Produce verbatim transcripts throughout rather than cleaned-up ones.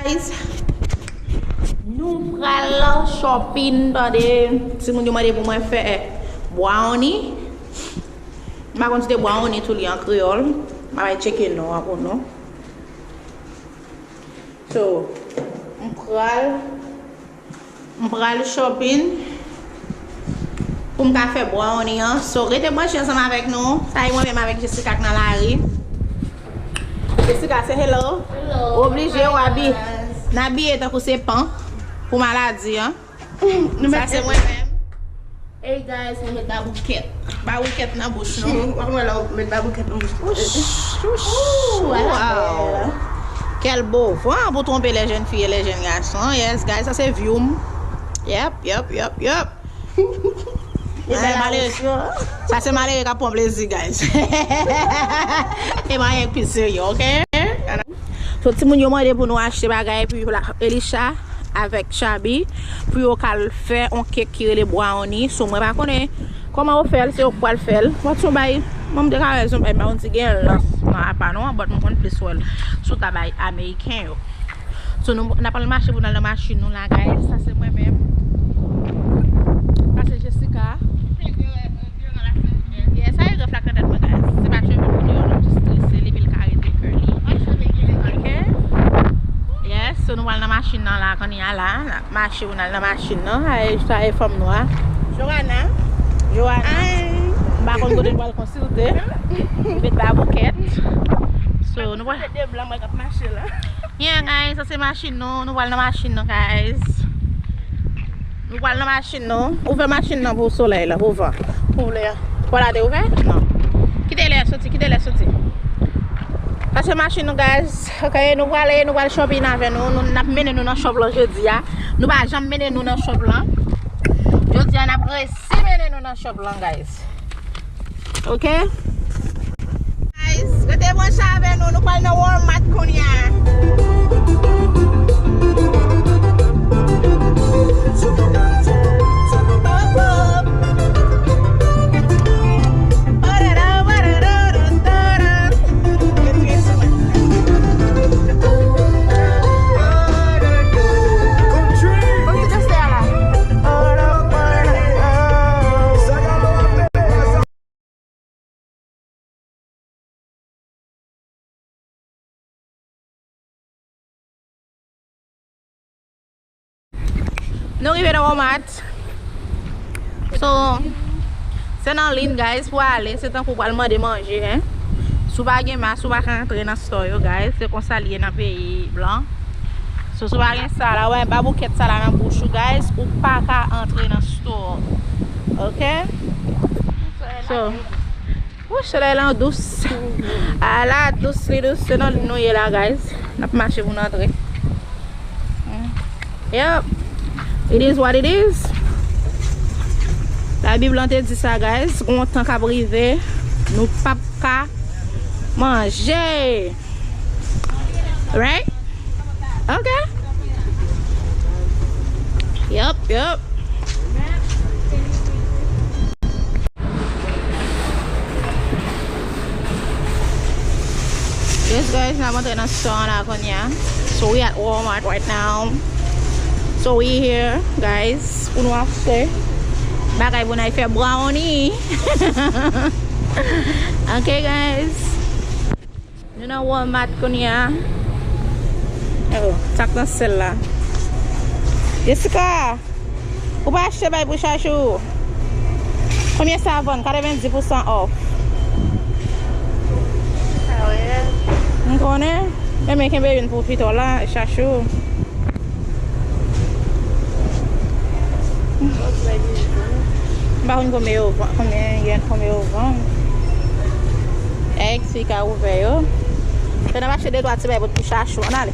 Guys, nou pral shopping, tande. Timoun yo mande pou mwen fè brownie. M pa konn si se brownie tou li an kreyòl. M a bay tcheke non an pou nou. So, m pral, m pral shopping pou m ka fè brownie an. So, rete branche ansanm avèk nou. Sa e mwen menm avèk Jessica k nan lari. Jessica, say hello. Hello. Oblije w abi-, n abiye tankou se pan pou maladi an. Sa se mwen menm. Hey guys, mwen met baboukèt. Baboukèt nan bouch nou. W ap wè lè w met baboukèt nan bouch nou. Ouch, ouch. Ooh, wow. Quel beau vent pou twonpe les jeunes filles et les jeunes garçons. Yes, guys, sa se view m. Yep, yep, yep, yep. Ay, malere. Sa se malere k ap pran plezi, guys. E pa anyen k pi serye, ok? So, timoun yo mande pou nou achte bagay pou la, Elisha avèk Chabi pou yo ka al fè yon kèk ki rele brownie. So, mwen pa konnen kòman yo fè l, se yo k pral fè l. But se yon bay, mwen m te ka wè se yon bay, m pa konn si gen l nan, nan apa nou an, but mwen konn plis wè l sou tabay ameriken yo. So, nou, n ap al mache pou n al nan machin nou la, guys. Sa se mwen menm. Sa se Jessica. Yeah, sa e grèf la k nan tèt mwen, guys. Se pa cheve m ki deyò, non, m jis trese li, epi l ka rete curly. Ok? Yes, so nou pral nan machin nan la, kounye a la. N ap mache pou n al nan machin nan. Sa e, sa e fanm nwa. Joanna. Joanna. Hi. M pa konn kote n pral konsilte. Met baboukèt. So, nou pral. Se de blan mwen k ap mache la. Yeah, guys, sa se machin nou. Nou pral nan machin nou, guys. Nou pral nan machin nou. Ouvè machin nan pou solèy la, pou van. Pou lè. Pòt la te ouvè? Non. Kite lè soti, kite lè soti. Sa se machin nou, guys. Ok, nou prale, nou pral shopping avè nou. Nou, n ap mennen nou nan shop lan jodi a. Nou pa janm mennen nou nan shop lan. Jodi a, n ap resi mennen nou nan shop lan, guys. Ok? Guys, rete branche avè nou, nou pral nan Walmart kounye a. Nou rive nan Walmart. So, se nan liy, guys, pou ale. Se tankou w pral mande manje, en. Si w pa gen mas, ou pa ka antre nan store yo, guys. Se konsa l ye nan peyi blan. So, si w pa gen sa la, wè, baboukèt sa la nan bouch ou, guys, ou pa ka antre nan store. Ok? So, Wouch, solèy lan dous. Ala dous li dous. Se nan liy nou ye la, guys. N ap mache pou n antre. Yep. It is what it is. Labib lan te di sa, guys. Gon tan k ap rive. Nou p ap ka manje. Right? Ok. Yep, yep. Yes, guys, n ap antre nan store an la kounye a. So, we at Walmart right now. So, we here, guys, pou nou achte bagay pou n al fè brownie. Ok, guys. Nou nan Walmart kounye a. Oh, sa k nan sèl la. Jessica, ou pa achte bay pou Chachou? Konbyen sa vann? Katrevenndis pousan off. M konnen. Men, men kenbe youn pou pito la, Chachou. M pa konn konbyen yo vann, konbyen yen, konbyen yo vann. Èk, si ka ouvè yo. Fè n ap achte de twa ti bay pou Chachou. Ann ale.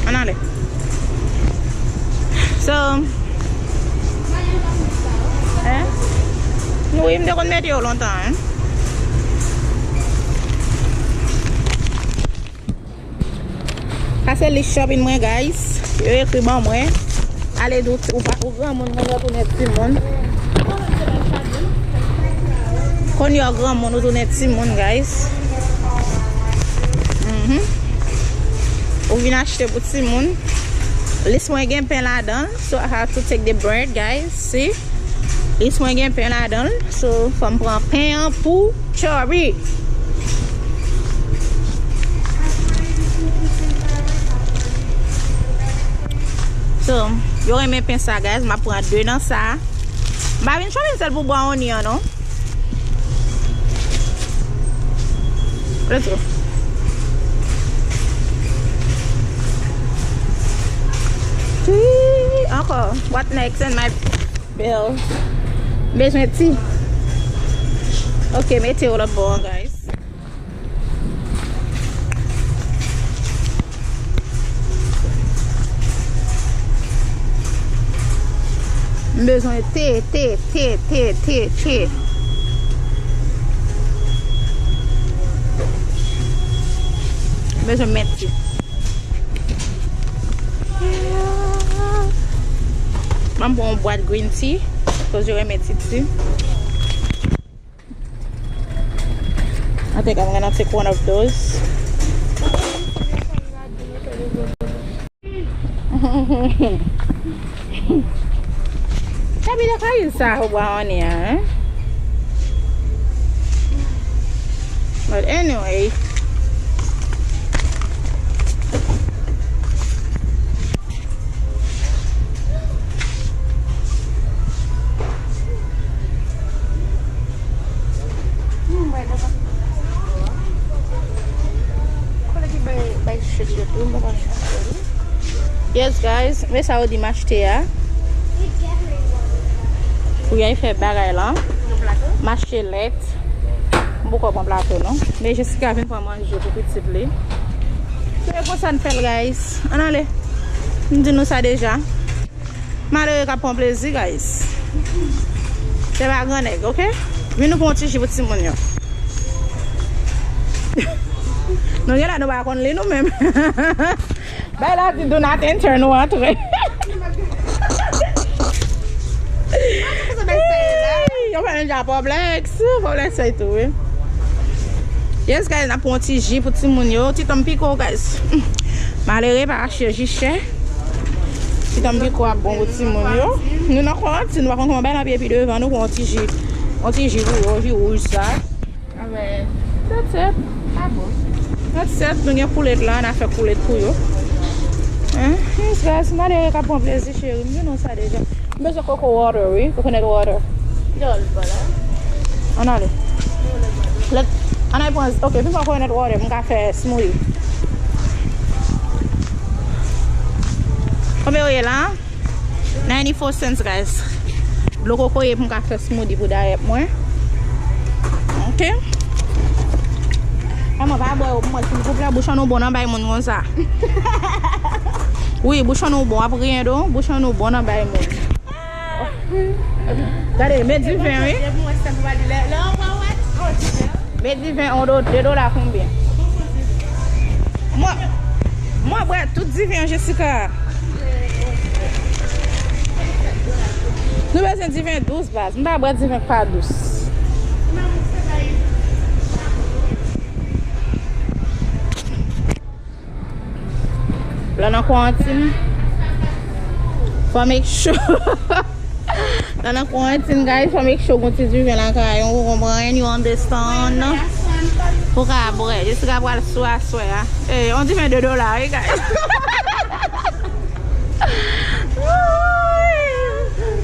Ann ale. So, en? Wi, m te konn mete yo lontan, en. Sa Se lis shopping mwen, guys. Yo ekri ban mwen. Ale di w, ou pa, ou granmoun, kounye a w tounen timoun. Kounye a w granmoun, ou tounen timoun, guys. Mhm. Ou vin achte pou timoun. Lis mwen gen pen ladan l. So I have to take the bread, guys. See? Lis mwen gen pen ladan l. So, fò m pran pen an pou Chori. So, yo renmen pen sa, guys. M ap pran de nan sa. M pa vin chòm yon sèl pou brownie an, non. Let's go. Ankò. What next in my bill? Bezwen ti. Ok, mete yo lòt bò an, guys. M bezwen te, te, te, te, te, te. M bezwen mèt ti. Ban m pran yon bwat green tea, koz yo renmen ti ti. I think I'm gonna take one of those. Sabi de ka yu sa ou bwa ane a, hein? But anyway. Yes, guys, men sa yo di m achte a. Pou y al fè bagay la. M achte lèt. M poko pran plato, non. Men Jessica vin pran manje pou pitit li. Se konsa n fè l, guys. Ann ale. M di nou sa deja. Malere k ap pran plezi, guys. Se pa gran nèg, ok? Vin nou pran yon ti ji pou timoun yo. Nou gen la, nou pa konn li nou menm. Bay la di do not enter, nou antre. Yo pa menm jan Publix, Publix fè tou, wi. Yes, guys, n ap pran yon ti ji pou timoun yo. Ti tonm piko, guys. Malere pa achte ji chè. Ti tonm piko ap bon pou timoun yo. Nou nan kwarantin, nou pa konn kòman bay la pi epi devan, nou pran yon ti ji. Yon ti ji pou yo, ji wouj sa. That's it. That's it. Nou gen koulet la, n a fè koulet pou yo. Hein? Yes, guys, malere k ap pran plezi, cheri. M di nou sa deja. M bezwen coco water, wi. Coconut water. Ann ale. Let, ann ale pran, ok, vin pran coconut water, m ka fè smoothie. Konbyen yo ye la? Ninety-four cents, guys. Dlo kokoye pou m ka fè smoothie pou dayèt mwen. Ok. Manman, pa bwè yo pou mwen, silvouplè. Bouch an nou bon nan bay moun konsa. Wi, bouch an nou bon, ap riyen do. Bouch an nou bon nan bay moun. Gade, men diven, wi. Men diven, on do, de dola konbyen? Mwen, mwen bwè tout diven Jessica. Nou bezwen diven dous, baz. M pa bwè diven k pa dous. Lè nan kwarantin, fò make sure. Lè nan kwarantin, guys, fò make sure gon ti diven lakay ou, ou konprann, you understand? Ou ka bwè, Jessica pral sou aswè a. Eh, yon diven de dola, wi, guys.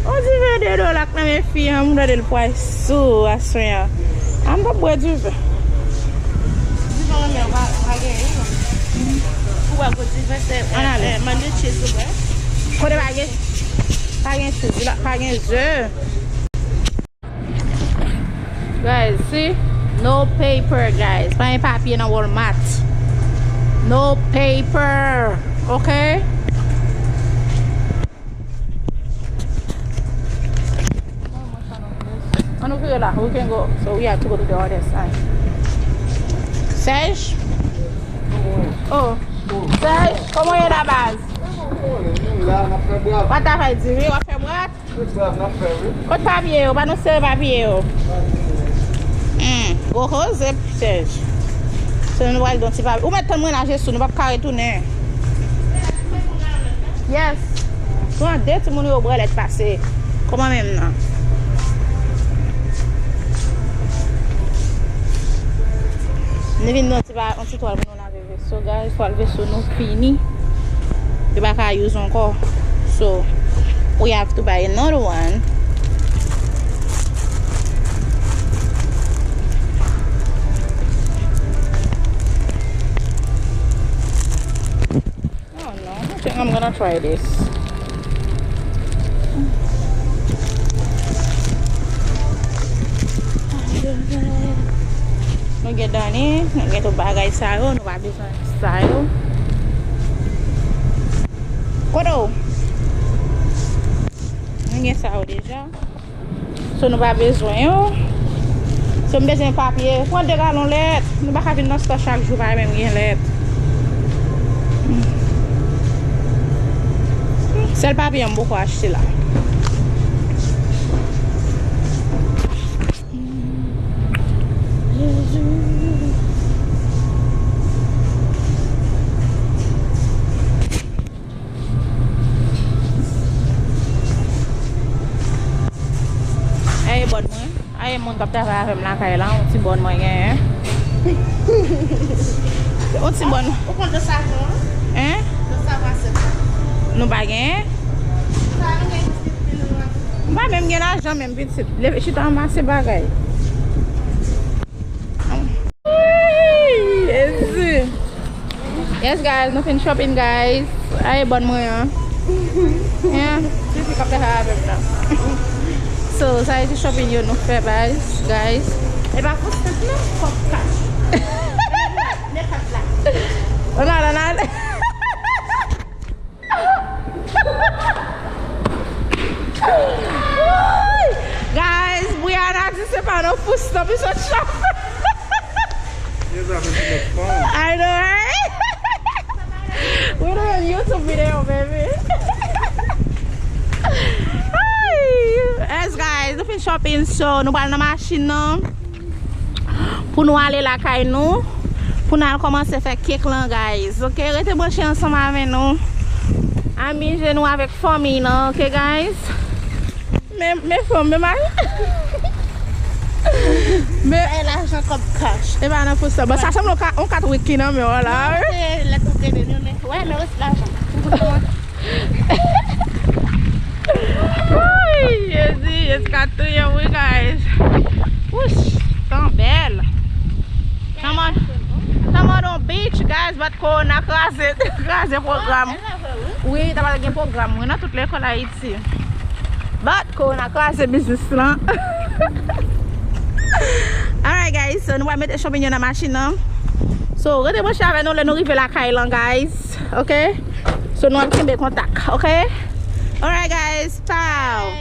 Yon diven de dola k nan men fi an, m gade l pral sou aswè a. A m p ap bwè diven. Diven renmen, ou pa, ou pa genyen, non. Ou wè gwo diven, se, eh, eh, mande cheese ou bwè. Kote pa gen, pa gen cheese, la, pa gen ze. Guys, see? No paper, guys. Pa gen papye nan Walmart. No paper. Ok? Ann nou vire la. We can go. So we have to go to the other side. Serge? Oh. Serge? Kòman w ye la, baz? Mwen la, m ap fè brav. What the hell, Diri? W ap fè brat? Fè brav, n ap fè, wi. Kot papye yo? Pa nou sere papye yo. Hmm, gwo koze, pityèj. Se nou pral don ti papye. Ou mèt tann mwen la, Jesou, nou p ap ka retounen. Yes. Pran de timoun yo, branlèt pase. Kòman menm nan? Nou vin nan ti ba, yon ti twal pou nou lave veso, guys. Twal veso nou fini. Yo pa ka use ankò. So, we have to buy another one. Oh no, I think I'm gonna try this. Nou gen dani, nou gen tout bagay sa yo, nou pa bezwen sa yo. Kote w? Nou gen sa yo deja. So nou pa bezwen yo. So m bezwen papye. Pran de galon lèt. Nou pa ka vin nan store chak jou pa menm gen lèt. Sèl papye m poko achte la. Aye bòn mwen. Aye moun k ap travay avè m lakay la, yon ti bòn mwen genyen. Yon ti bòn. Ou konn de savon an? Hein? De savon a sèt sa. Nou pa genyen? Sa nou gen pitit, pitit nou an. M pa menm gen lajan menm pitit. Leve chita anmase bagay. Wi, Jezi. Yes, guys, nou fin shopping, guys. Aye bòn mwen an. Yeah, se fi k ap fè sa avè m nan. So, sa se shopping yo nou fè, guys, guys. E pa pou sèt non, kòb kach. Men kòb la. Ann al, ann al. Guys, Brianna di se pa nan fous nan, pi sot chòp. I know, right? We doing YouTube video, baby. Yes, guys, nou fin shopping, so nou pral nan machin nan. Pou nou ale lakay nou, pou n al kòmanse fè kèk lan, guys. Ok, rete branche ansanm avè nou. Amize nou avèk fanmi nan, ok, guys? Men, men fanm, men mari. Men e lajan kòb kach. E pa nan fous sa. Bon, sa sanble yon ka-, yon kat wiki nan men w la. Non, se lèt ou te vini, men, wè, men wè, se lajan. Woy, Jezi, Jezi ka touye m, wi, guys. Wouch, tan bèl. Tan mòd, tan mòd on beach, guys, but corona kraze, kraze pwogram. Wi, ta pral gen pwogram, wi, nan tout lekòl Ayiti. But corona kraze biznis lan. Alright, guys, so nou pral mete chanpinyon nan machin nan. So, rete branche avè nou lè nou rive lakay lan, guys. Ok? So, nou ap kenbe kontak, ok? Alright, guys, ciao.